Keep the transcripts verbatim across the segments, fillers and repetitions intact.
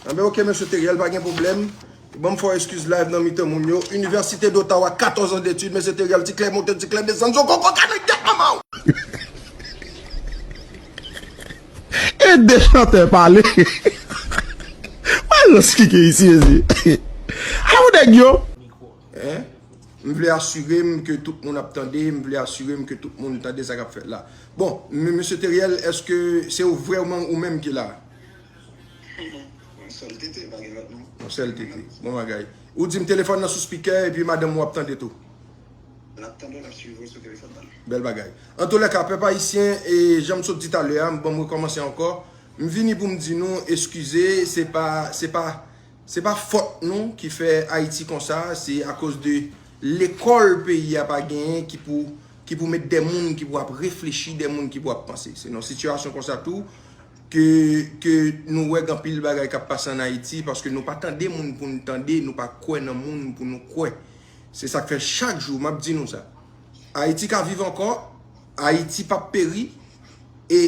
Anben, oke, mesye Teriel, pa gen pwoblèm. Ban m fè w eskiz live nan mitan moun yo. Inivèsite d'Ottawa, katòz an detid, mesye Teriel, ti klè monte, ti klè desann, zo koko kanèk gyèt manman w! E de chantè pale. Wè lòs kike isi, ezi. Aw nèg yo. Hein? M vle asire m ke tout moun ap tande, m vle asire m ke tout moun tande sa k ap fèt la. Bon, m- mesye Teriel, èske se ou vrèman ou menm ki la? Yon sèl tete, pa gen lòt non. Yon sèl tete. Bon bagay. Ou di m telefòn nan sou spikè epi madanm ou ap tande tou. L ap tande w, l ap swiv ou sou telefòn nan. Bèl bagay. Antoulèka, pèp ayisyen, e jan m sot di talè a, m ban m rekòmanse ankò. M vini pou m di nou eskize, se pa, se pa, se pa fòt nou ki fè Ayiti konsa, se akoz de lekòl peyi a pa genyen ki pou, ki pou met de moun ki pou ap reflechi, de moun ki pou ap panse. Se nan sitiyasyon konsa tou ke, ke nou wè gen anpil bagay k ap pase ann Ayiti, paske nou pa tande moun pou n tande, nou pa kwè nan moun pou nou kwè. Se sa k fè chak jou m ap di nou sa. Ayiti ka viv ankò, Ayiti p ap peri, e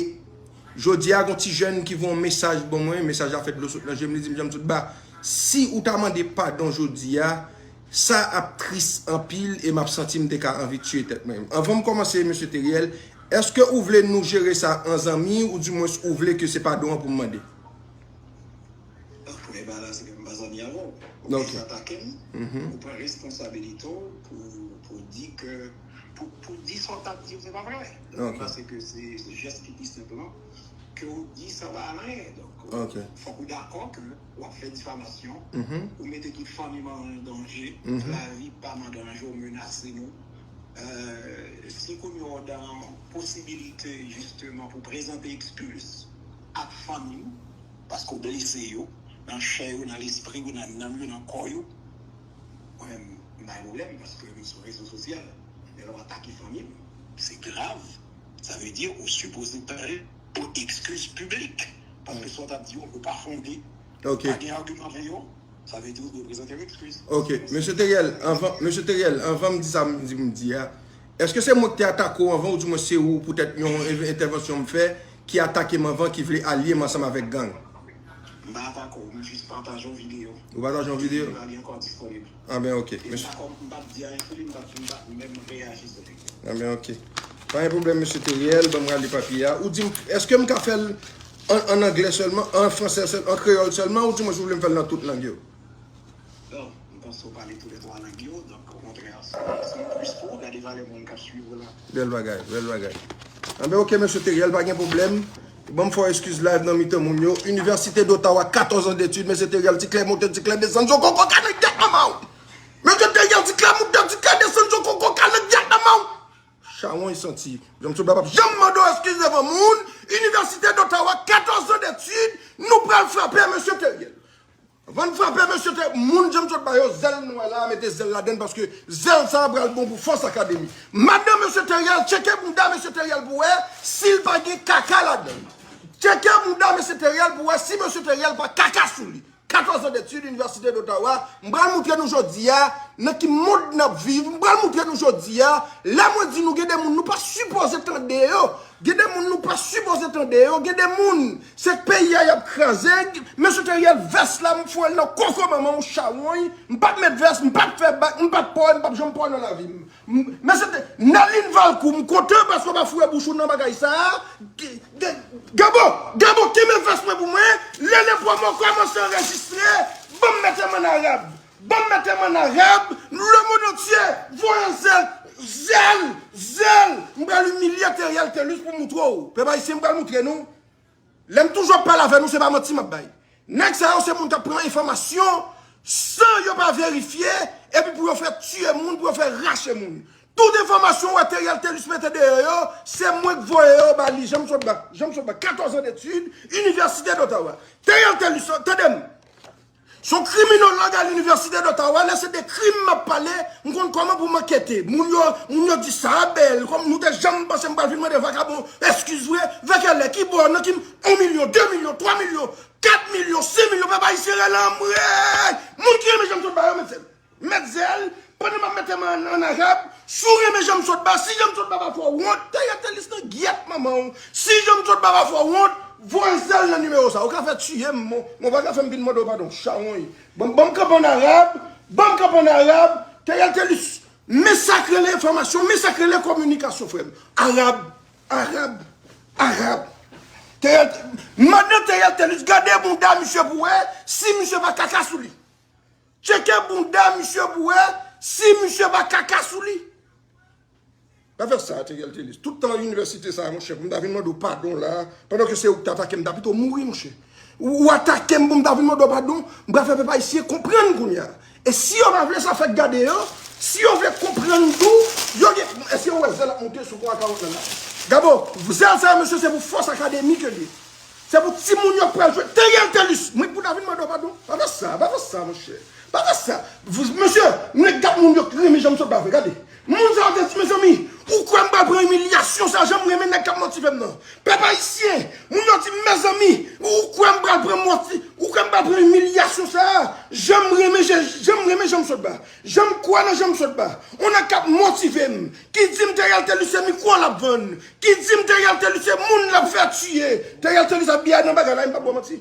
jodi a, gon ti jèn ki voye yon mesaj ban mwen, mesaj la fè dlo sot nan je m, li di m, Janm sot ba, si ou ta mande padon jodi a, sa ap tris anpil e m ap santi m te ka anvi tiye tèt mwen. Anvan m kòmanse, mesye Teriel, èske ou vle nou jere sa an zanmi, oudimwens ou vle ke se padon an pou m mande? Premye bagay la, se ke m pa zanmi avè w. Ou Ok. Jis atake m, Mhm. Ou pran responsabilite w pou, pou di ke, pou, pou di sa w t ap di yo, se pa vre. Ok. Paske se, se jès ki pi senp lan, ke w di sa pa anyen. Donk, Ok. Fòk ou dakò ke w ap fè difamasyon, Mhm. Ou mete tout fanmi m an danje, Mhm. Lavi pa m an danje, w menase nou. Euh, si kounye a w dan posibilite, jisteman, pou prezante eskiz ak fanmi m, paske w blese yo, nan chè yo, nan lespri yo, nan nanm yo, nan kò yo, mwen menm, m pa gen pwoblèm, paske m sou rezo sosyal. Men lè w atake fanmi m, se grav. Sa vle di ou sipoze pare pou eskiz piblik. Paske sa w t ap di yo, yo pa fonde. Ok. Pa gen agiman avè yo. Sa vle di ou dwe prezante yon eskiz. Ok, mesye Teriel, anvan, mesye Teriel, anvan m di sa m di, m di a, èske se mwen ki te atake w anvan, oudimwens se ou, poutèt yon en- entèvansyon m fè, ki atake m anvan, ki vle alye m ansanm avèk gang? M pa atake w, m jis pataje yon videyo. Ou pataje yon videyo? Videyo a li ankò disponib. Anben, ok. E m pa kòm, m p ap di anyen sou li, m p ap, m p ap menm reyaji sou li. Anben, ok. Pa gen pwoblèm, mesye Teriel, ban m rale papye a. Ou di m, èske m ka fè l an, an anglè sèlman, an fransè sèl, an kreyòl sèlman, oudimwens ou vle m fè l nan tout lang yo? Bon, m panse w pale tou lè twa lang yo, donk, okontrè, se, se yon plis pou ou, gade valè moun k ap swiv ou la. Bèl bagay, bèl bagay. Anben, ok, mesye Teriel, pa gen pwoblèm. Ban m fè w eskiz live nan mitan moun yo. Inivèsite d'Ottawa, katòz an detid, mesye Teriel, ti klè monte, ti klè desann, zo koko kanèk gyèt manman w! Mesye Teriel, ti klè monte, ti klè desann, zo koko kanèk gyèt manman w! Chawony santi. Janm sot ba p ap janm mande w eskiz devan moun. Inivèsite d'Ottawa, katòz an detid, nou pral frape mesye Teriel. Anvan n frape mesye Teriel, moun Janm sot ba yo, zèl nou wè la, mete zèl ladann paske zèl sa a pral bon pou Fòs Akademi. Madanm mesye Teriel, tcheke bounda mesye Teriel pou wè si l pa gen kaka ladann. Tcheke bounda mesye Teriel pou wè si mesye Teriel pa kaka sou li. Katòz an detid, Inivèsite d'Ottawa, m pral moutre nou jodi a nan ki mond n ap viv, m pral moutre nou jodi a, lè mwen di nou gen de moun nou pa sipoze tande yo, gen de moun nou pa sipoze tande yo, gen de moun, se peyi a y ap kraze, mesye Teriel, vès la, m foure l nan koko manman w, chawony, m p ap met vès, m p ap fè bak, m p ap pòy, m p ap janm pòy nan lavi m. M- Mesye Te- Nerline Valcourt, m kontan paske w pa foure bouch ou nan bagay sa a. Ge- ge- Gabo, Gabo, kenbe vès mwen pou mwen. Lele Promo kòmanse anrejistre. Ban m mete m an arab. Ban m mete m an arab. Le monde entier, voye zèl, zèl, zèl. M pral imilye Teriel Telus pou moutre w. Pèp ayisyen, m pral moutre nou. Lè m toujou ap pale avè nou, se pa manti m ap bay. Nèg sa yo se moun k ap pran enfòmasyon san yo pa verifye, epi pou yo fè tiye moun, pou yo fè rache moun. Tout enfòmasyon ou wè Teriel Telus mete deyò yo, se mwen k voye yo ba li. Janm sot ba, Janm sot ba, katòz an detid, Inivèsite d'Ottawa. Teriel Telus, tande m. Se yon kriminolog a l'Université d'Ottawa, lè se de krim m ap pale, m konn kòman pou m ankete. Moun yo, moun yo di sa a bèl, kòm nou te janm panse m pral vin mande vakabon eskiz vre, vèkèlè, kibò, nan ki, yon milyon, de milyon, twa milyon, kat milyon, sis milyon, pèp ayisyen rele anmwey! Moun ki renmen Janm sot ba yo, met zèl. Met zèl, pandan m ap mete m an, an arab, si w renmen Janm sot ba, si Janm sot ba pa fè w wont, Teriel Telus nan gyèt manman w, si Janm sot ba pa fè w wont, Voye zèl nan nimewo sa. Ou ka fè tiye m, mon, mon pa ka fè m vin mande w padon. Chawony. Ban m, ban m kanpe an arab, ban m kanpe an arab. Teriel Thelus, men sa k rele enfòmasyon, men sa k rele kominikasyon, frè m. Arab, arab, arab. Teriel, madan Teriel Thelus, gade bounda misye pou wè si misye pa kaka sou li. Tcheke bounda misye pou wè si misye pa kaka sou li. Pa fè sa, Teriel Thelus. Tout tan inivèsite sa a, monchè, pou m ta vin mande w padon la, pandan ke se ou ki t atake m, m ta pito mouri, monchè. Ou, ou atake m pou m ta vin mande w padon, m pral fè pèp ayisyen konprann kounye a. E si yo pa vle sa fèk gade yo, si yo vle konprann tou, yo gen, èske yo wè zèl ap monte sou kò a Carlot nan la? Gabo, zèl sa a, mesye, se pou fòs akademik yo ye. Se pou timoun yo k pral jwe. Teriel Thelus, mwen pou ta vin mande w padon. Pa fè sa, pa fè sa, monchè. Pa fè sa. Mesye, nèg k ap moun yo k renmen jan m sot ba vre, gade. Moun sa yo te di, mezanmi, ou kwè m pral pran imilyasyon sa, jan m renmen nèg k ap motive m nan. Pèp ayisyen, moun yo di, mezanmi, ou kwè m pral pran moti, ou kwè m pral pran imilyasyon sa, jan m renmen, jan, jan m renmen jan m sot ba. Jan m kwè nan jan m sot ba. On nèg k ap motive m, ki di m Teriel Thelus se mikwo l ap vann, ki di m Teriel Thelus se moun l ap fè tiye. Teriel Thelus F B I nan bagay la, m p ap ba w manti.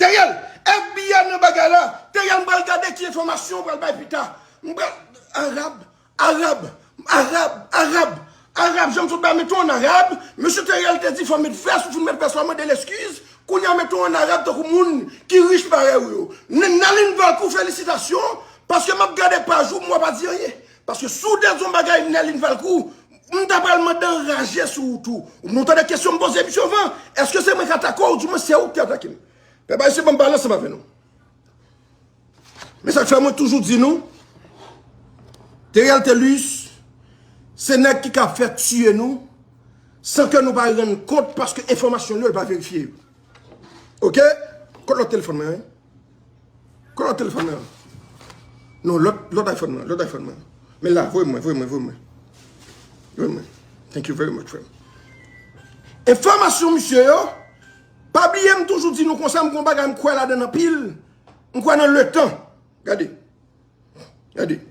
Teriel, F B I nan bagay la. Teriel, m pral gade ki enfòmasyon ou pral bay pita. M pral, arab, arab, arab, arab, arab, jan m sot ba mete w an arab. Mesye Teriel te di fò met vès, ou fin met vès la, mande l eskiz. Kounye a mete w an arab tankou moun ki rich parèy ou yo. N-, Nerline Valcourt, felisitasyon, paske m ap gade paj ou, m wè pa di anyen. Paske si w te di yon bagay Nerline Valcourt, m ta pral mande anraje sou ou tou. Nou tande kesyon m poze misye anvan, èske se mwen k atake w, oudimwen se ou ki atake m? Pèp ayisyen, ban m pale ansanm avè nou. Men sa k fè mwen toujou di nou, Teriel Thelus, se nèg ki ka fè tiye nou, san ke nou pa rann kont, paske enfòmasyon li yo, li pa verifye yo. Oke? Kot lòt telefòn mwen an? Kot lòt telefòn mwen an? Non, lòt, lòt iPhone mwen, lòt iPhone mwen. Men la, voye mwen, voye mwen, voye mwen. Voye mwen. Thank you very much, frè m. Enfòmasyon misye yo, pa bliye m toujou di nou konsa, m gon bagay m kwè ladan l anpil. M kwè nan letan. Gade. Gade.